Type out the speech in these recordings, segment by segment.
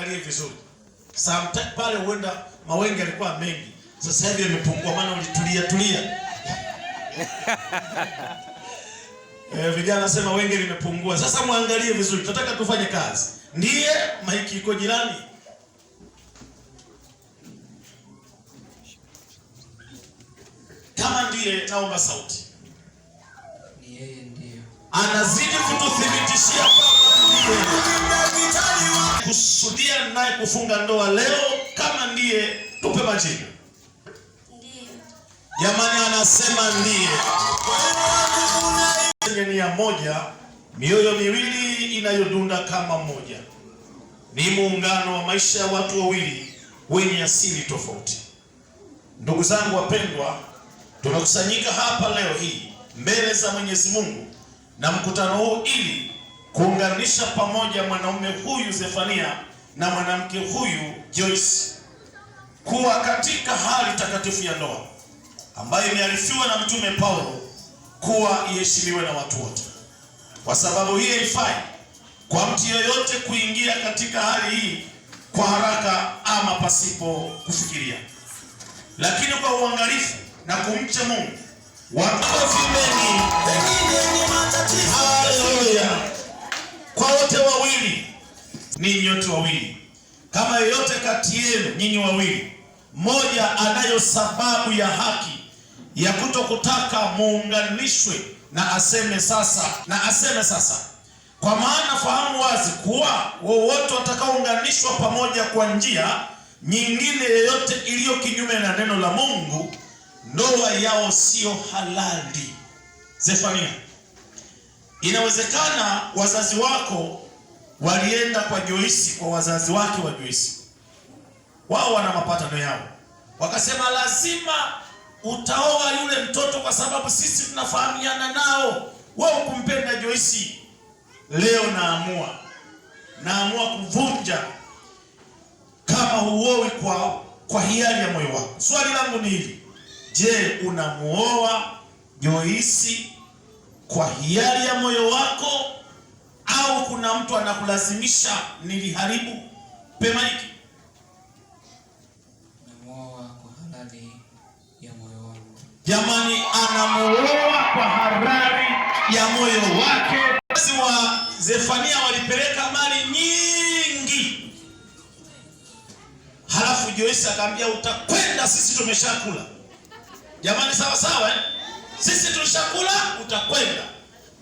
Muangalie vizuri. Sometimes pale huenda mawenge yalikuwa mengi, sasa hivi yamepungua, maana ulitulia tulia. Vijana sema wenge limepungua. Sasa muangalie vizuri, tunataka tufanye kazi. Ndiye maiki iko jirani. Kama ndiye, naomba sauti. Ni yeye ndiyo. Anazidi kututhibitishia kwamba ndiye kusudia naye kufunga ndoa leo. Kama ndiye, tupe majina. Ndiyo. Jamani, anasema ndiye. Nia moja, mioyo miwili inayodunda kama moja, ni muungano wa maisha ya watu wawili wenye asili tofauti. Ndugu zangu wapendwa, tumekusanyika hapa leo hii mbele za Mwenyezi Mungu na mkutano huu ili kuunganisha pamoja mwanaume huyu Zefania na mwanamke huyu Joyce kuwa katika hali takatifu ya ndoa ambayo imearifiwa na Mtume Paulo kuwa iheshimiwe na watu wote. Kwa sababu hii haifai kwa mtu yeyote kuingia katika hali hii kwa haraka ama pasipo kufikiria, lakini kwa uangalifu na kumcha Mungu. Makofi mengi. Haleluya! Kwa wote wawili, ninyi wote wawili, kama yeyote kati yenu nyinyi wawili mmoja anayo sababu ya haki ya kutokutaka muunganishwe, na aseme sasa, na aseme sasa. Kwa maana fahamu wazi kuwa wowote watakaounganishwa pamoja kwa njia nyingine yoyote iliyo kinyume na neno la Mungu, ndoa yao sio halali. Zefania, inawezekana wazazi wako walienda kwa Joyce, kwa wazazi wake wa Joyce, wao wana mapatano yao, wakasema lazima utaoa yule mtoto kwa sababu sisi tunafahamiana nao, wao kumpenda Joyce. Leo naamua kuvunja kama huowi kwa hiari ya moyo wako. Swali langu ni hili: je, unamuoa Joyce kwa hiari ya moyo wako au kuna mtu anakulazimisha niliharibu? Pemaiki, Namuoa kwa halali ya moyo wangu. jamani, anamuoa kwa halali ya moyo wake. Wazazi wa Zefania walipeleka mali nyingi, halafu Joyce akaambia utakwenda, sisi tumeshakula. Jamani, sawa sawa, eh? Sisi tulishakula, utakwenda.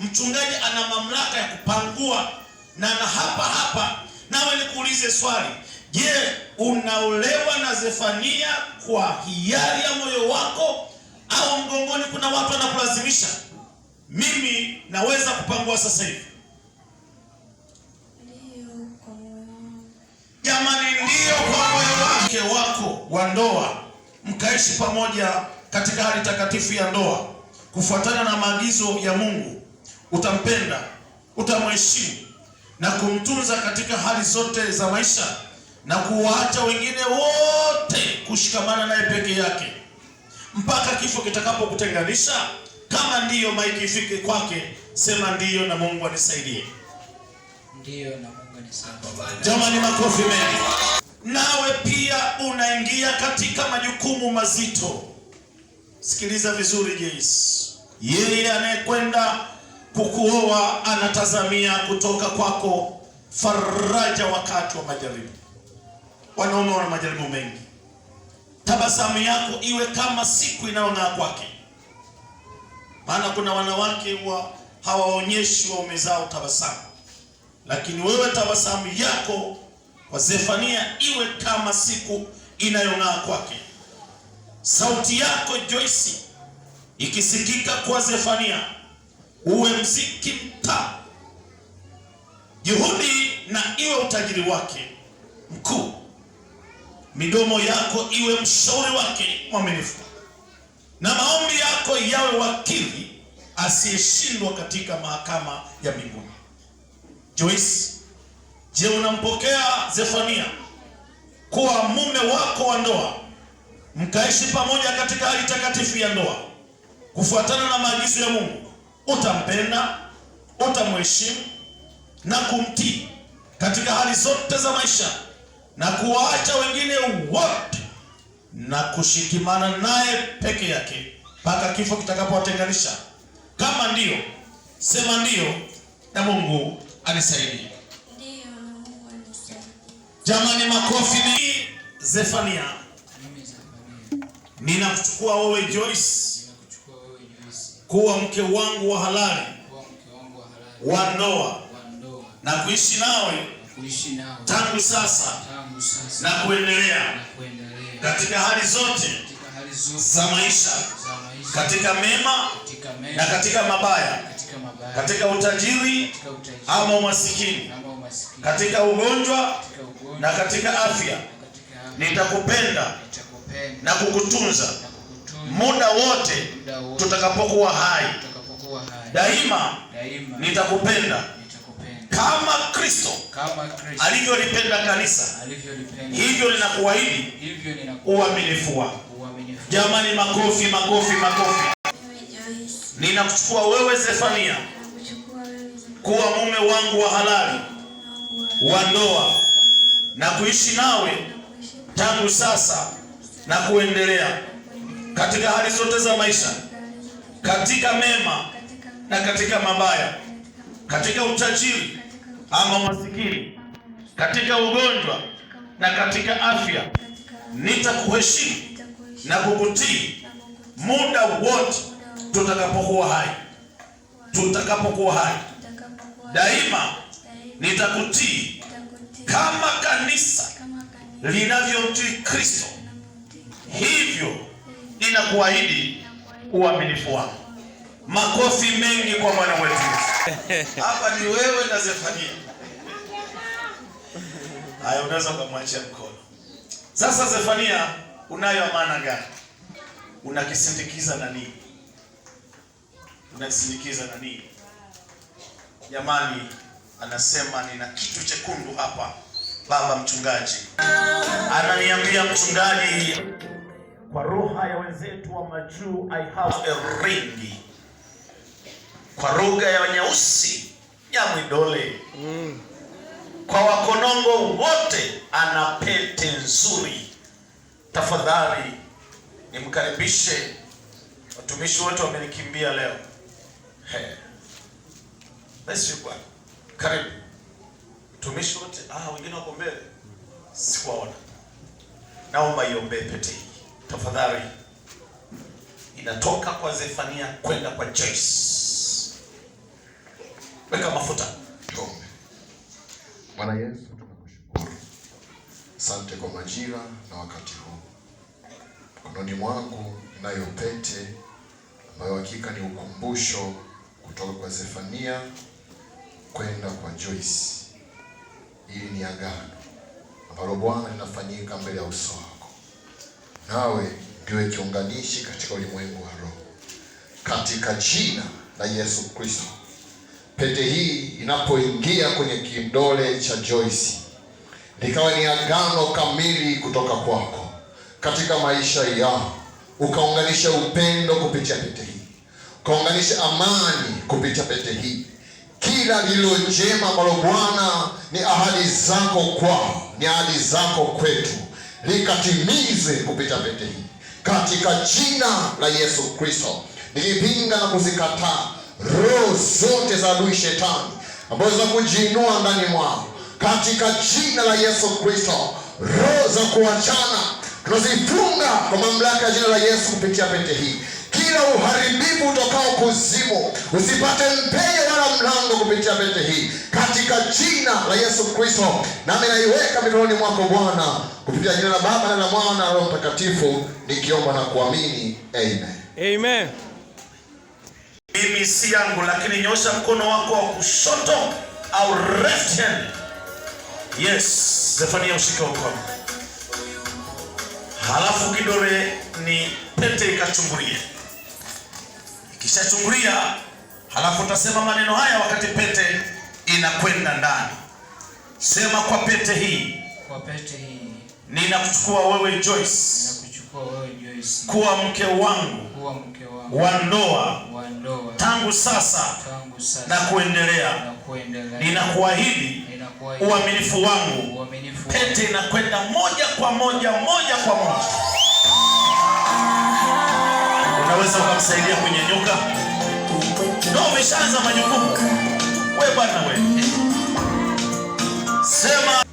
Mchungaji ana mamlaka ya kupangua na na hapa hapa. Nawe nikuulize swali, je, unaolewa na Zefania kwa hiari ya moyo wako au mgongoni kuna watu wanakulazimisha? Mimi naweza kupangua sasa hivi. Ndiyo, kwa moyo wangu. Jamani, ndiyo kwa moyo wake wako wa ndoa, mkaishi pamoja katika hali takatifu ya ndoa kufuatana na maagizo ya Mungu. Utampenda, utamheshimu na kumtunza katika hali zote za maisha na kuwaacha wengine wote kushikamana naye peke yake mpaka kifo kitakapokutenganisha. Kama ndiyo, maiki ifike kwake, sema ndiyo na Mungu anisaidie. Ndiyo, na Mungu anisaidie. Jamani, makofi mengi. Nawe pia unaingia katika majukumu mazito. Sikiliza vizuri Joyce, yeye anayekwenda kukuoa anatazamia kutoka kwako faraja wakati wa majaribu. Wanaume wana majaribu mengi. Tabasamu yako iwe kama siku inayong'aa kwake, maana kuna wanawake wa hawaonyeshi waume zao tabasamu, lakini wewe tabasamu yako kwa Zefania iwe kama siku inayong'aa kwake. Sauti yako Joyce ikisikika kwa Zefania uwe mziki mtamu. Juhudi na iwe utajiri wake mkuu, midomo yako iwe mshauri wake mwaminifu, na maombi yako yawe wakili asiyeshindwa katika mahakama ya mbinguni. Joyce, je, unampokea Zefania kuwa mume wako wa ndoa, mkaishi pamoja katika hali takatifu ya ndoa kufuatana na maagizo ya Mungu? Utampenda, utamheshimu na kumtii katika hali zote za maisha na kuwaacha wengine wote na kushikimana naye peke yake mpaka kifo kitakapowatenganisha? Kama ndiyo, sema ndiyo na Mungu anisaidie. Ndiyo, na Mungu anisaidie. Jamani, makofi mengi. Zefania, Mimi Zefania, ninakuchukua wewe Joyce ninakuchukua wewe Joyce kuwa mke wangu wa halali kuwa mke wangu wa halali wa ndoa wa ndoa na kuishi nawe na kuishi nawe tangu sasa tangu sasa na kuendelea na kuendelea katika hali zote katika hali zote za maisha, za maisha, katika mema katika mema na katika mabaya, katika mabaya, katika utajiri katika utajiri ama umasikini, ama umasikini, katika ugonjwa katika ugonjwa na katika afya. na katika afya. Nitakupenda Nitakupenda na kukutunza na kukutunza muda wote muda wote tutakapokuwa hai. tutakapokuwa hai. Daima Daima nitakupenda nitakupenda kama Kristo kama Kristo alivyolipenda kanisa, alivyolipenda, hivyo ninakuahidi hivyo ninakuahidi uaminifu wako. uaminifu. Jamani, makofi, makofi, makofi. Mimi Joyce, Ninakuchukua wewe Zefania nakuchukua wewe Zefania kuwa mume wangu wa halali wangu wa ndoa na kuishi nawe na kuishi tangu sasa na kuendelea katika hali zote za maisha, katika mema katika na katika mabaya, katika utajiri ama umasikini, katika ugonjwa na katika afya. Nitakuheshimu nitakuheshimu na kukutii na kukutii muda wote tutakapokuwa hai, tutakapokuwa hai tutakapokuwa daima daima nitakutii nitakutii kama kanisa kama kanisa linavyomtii Kristo, linavyomtii hivyo ninakuahidi uaminifu wangu. Makofi mengi kwa Bwana wetu Yesu. Hapa ni wewe na Zefania. Haya, unaweza ukamwachia mkono. Sasa Zefania, unayo amana gani? Unakisindikiza na nini? Unakisindikiza na nini? Jamani, anasema nina kitu chekundu hapa, baba mchungaji. Ananiambia mchungaji, kwa lugha ya wenzetu wa majuu, I have a ring. Kwa lugha ya wanyeusi nyamwidole. Kwa Wakonongo wote ana pete nzuri. Tafadhali nimkaribishe. Watumishi wote wamenikimbia leo. He. Bless you Bwana. Karibu. Watumishi wote, wengine wako mbele. Sikuwaona. Naomba iombee pete hii. Tafadhali. Inatoka kwa Zefania kwenda kwa Joyce. Weka mafuta. Tuombe. Bwana Yesu, tunakushukuru. Asante kwa majira na wakati huu. Mkononi mwangu ninayo pete ambayo hakika ni ukumbusho kutoka kwa Zefania kwenda kwa Joyce. Hili ni agano ambalo Bwana linafanyika mbele ya uso wako, nawe ndiwe kiunganishi katika ulimwengu wa roho, katika jina la Yesu Kristo. Pete hii inapoingia kwenye kidole cha Joyce, likawa ni agano kamili kutoka kwako katika maisha yao, ukaunganisha upendo kupitia pete hii, ukaunganisha amani kupitia pete hii, kila lililo njema ambalo Bwana ni ahadi zako kwao, ni ahadi zako kwetu, likatimizwe kupitia pete hii katika jina la Yesu Kristo, nikipinga na kuzikataa roho zote za adui shetani ambazo za kujiinua ndani mwao katika jina la Yesu Kristo. Roho za kuachana tunazifunga kwa mamlaka ya jina la Yesu kupitia pete hii. Kila uharibifu utokao kuzimu usipate mpenyo wala mlango kupitia pete hii katika jina la Yesu Kristo. Nami naiweka mikononi mwako Bwana kupitia jina la Baba na la Mwana na Roho Mtakatifu, nikiomba na kuamini, amen. Amen. Mimi si yangu, lakini nyosha mkono wako wa kushoto au left hand. Yes, Zefania ushike mkono. Halafu kidole ni pete ikachungulie. Ikishachungulia, halafu utasema maneno haya wakati pete inakwenda ndani. Sema, kwa pete hii Kwa pete hii ninakuchukua wewe Joyce ninakuchukua wewe Joyce kuwa mke wangu kuwa mke wangu wa ndoa wa ndoa tangu sasa tangu sasa na kuendelea. na kuendelea. Ninakuahidi Ninakuahidi Ninakuahidi uaminifu wangu. uaminifu wangu. Pete inakwenda moja kwa moja, moja kwa moja. Unaweza ukamsaidia kunyenyuka? Ndio umeshaanza majukumu we bwana we. Sema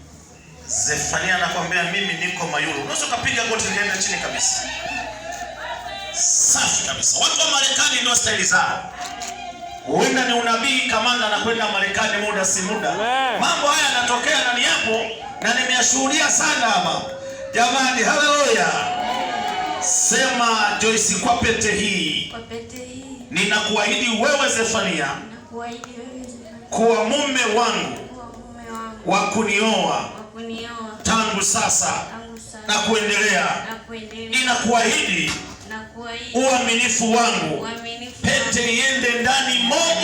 Zefania anakwambia mimi niko Mayulu. Unaweza ukapiga goti likaenda chini kabisa. Safi kabisa. Watu wa Marekani ndio staili zao. Huenda ni unabii, kamanda anakwenda Marekani muda si muda. Mambo haya yanatokea na ni yapo na nimeyashuhudia sana hapa. Jamani, haleluya. Sema Joyce, kwa pete hii Kwa pete hii ninakuahidi wewe Zefania nakuahidi wewe Zefania kuwa mume wangu kuwa mume wangu wa kunioa wa kunioa tangu sasa tangu na sasa kuendelea. na kuendelea. Ninakuahidi Nakuahidi uaminifu wangu, uaminifu pete iende ndani moja